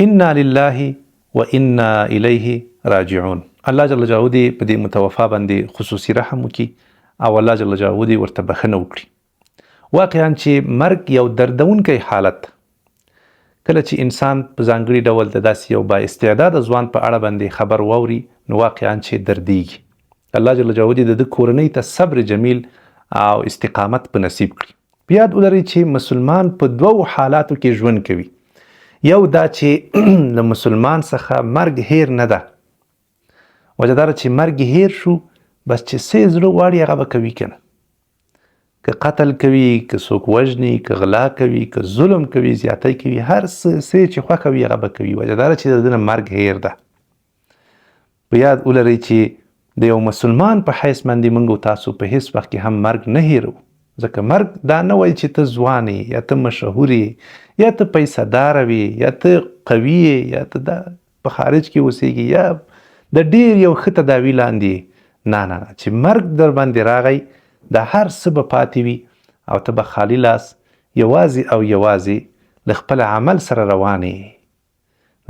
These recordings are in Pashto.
انا لله و انا الیه راجعون. الله جل جلاله دې په دې متوفا باندې خصوصي رحم وکړي او الله جل جلاله دې ورته بخښنه وکړي. واقعا چې مرګ یو دردونکی حالت، کله چې انسان په ځانګړي ډول د داسې یو با استعداده ځوان په اړه باندې خبر واوري نو واقعا چې دردیږي. الله جل جلاله دې د ده کورنۍ ته صبر جمیل او استقامت په نصیب کړي. په یاد ولرئ چې مسلمان په دوو حالاتو کې ژوند کوي. یو دا چې له مسلمان څخه مرګ هیر نه ده، وجه دا چې مرګ هیر شو بس چې څه یې زړه غواړي هغه به کوي که نه، که قتل کوي، که څوک وژني، که غلا کوي، که ظلم کوي، زیاتی کوي، هر څه څه چې خوښه وي هغه به کوي. وجه دا چې د ده نه مرګ هیر ده. په یاد ولرئ چې د یو مسلمان په حیث باندې موږ او تاسو په هیڅ وخت کې هم مرګ نه هیرو، ځکه مرګ دا نه وایي چې ته ځوان یې یا ته مشهور یې یا ته پیسه داره وې یا ته قوي یې یا ته دا په خارج کې اوسېږي یا د ډیر یو ښه تداوي لاندې. نه نه نه، چې مرګ در باندې راغی دا هر څه به پاتې وي او ته به خالي لاس یوازې او یوازې له خپل عمل سره روان یې.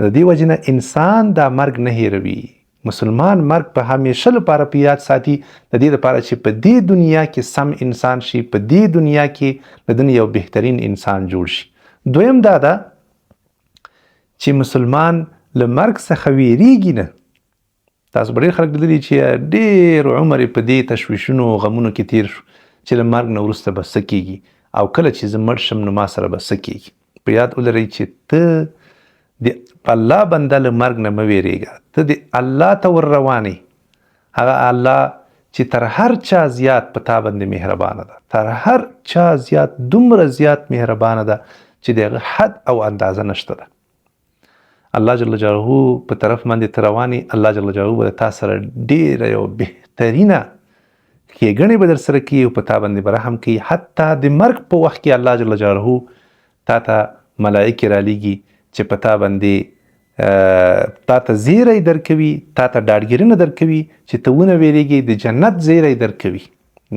د دې وجې نه انسان دا مرګ نه هېروي. مسلمان مرګ په همیشه لپاره په یاد ساتي، د دې لپاره چې په دې دنیا کې سم انسان شي، په دې دنیا کې له ده نه یو بهترین انسان جوړ شي. دویم دا ده چې مسلمان له مرګ څخه ویریږي نه. تاسو به ډېر خلک لیدلي چې ډېر عمر یې په دې تشویشونو او غمونو کې تیر شو چې له مرګ نه وروسته به څه کیږي او کله چې زه مړ شم نو ما سره به څه کیږي. په یاد ولرئ چې ته د الله بنده له مرګ نه مه ویریږه، ته د الله ته ور روان یې، هغه الله چې تر هر چا زیات په تا باندې مهربانه ده، تر هر چا زیات دومره زیات مهربانه ده چې د هغه حد او اندازه نشته ده. الله جل جلاله په طرف باندې ته روان یې، الله جل جلاله به تا سره ډېره یو بهترینه ښېګڼې به در سره کوي او په تا باندې به رحم کوي. حتی د مرګ په وخت کې الله جل جلاله تا ته ملایکې رالیږي چې په تا باندې تا ته زیری درکوي، تا ته ډاډګیرنه درکوي چې ته ونه ویریږي، د جنت زیری درکوي.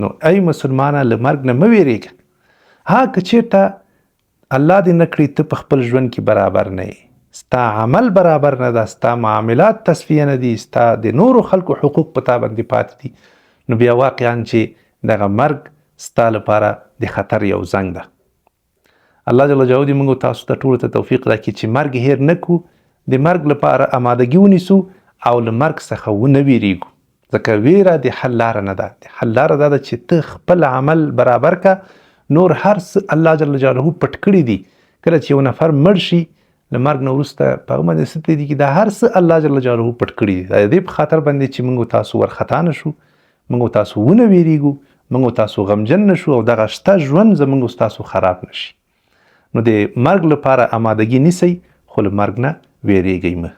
نو ای مسلمانه له مرګ نه مه ویریږه. ها که چیرته الله دې نه کړي ته په خپل ژوند کې برابر نه یې، ستا عمل برابر نه ده، ستا معاملات تصفیه نه دي، ستا د نورو خلکو حقوق په تا باندې پاتې دي، نو بیا واقعا چې دغه مرګ ستا لپاره د خطر یو زنګ ده. الله جل جلاله دې موږ تاسو ته ټولو ته توفیق راکړي چې مرګ هیر نه کړو، د مرګ لپاره امادګي ونیسو او له مرګ څخه ونه ویریږو، ځکه ویره د حل لاره نه ده. د حل لاره دا ده چې ته خپل عمل برابر که، نور هر څه الله جل جلاله پټ کړي دي. کله چې یو نفر مړ شي له مرګ نه وروسته په هغه باندې څه تېرېږي، دا هر څه الله جل جلاله پټ کړي دي. د دې په خاطر باندې چې موږ تاسو ورخطا نه شو، موږ تاسو ونه ویریږو، موږ تاسو غمجن نه شو او دغه شته ژوند زموږ ستاسو خراب نه شي. نو د مرګ لپاره امادګي نیسئ، خو له مرګ نه ویریږئ مه.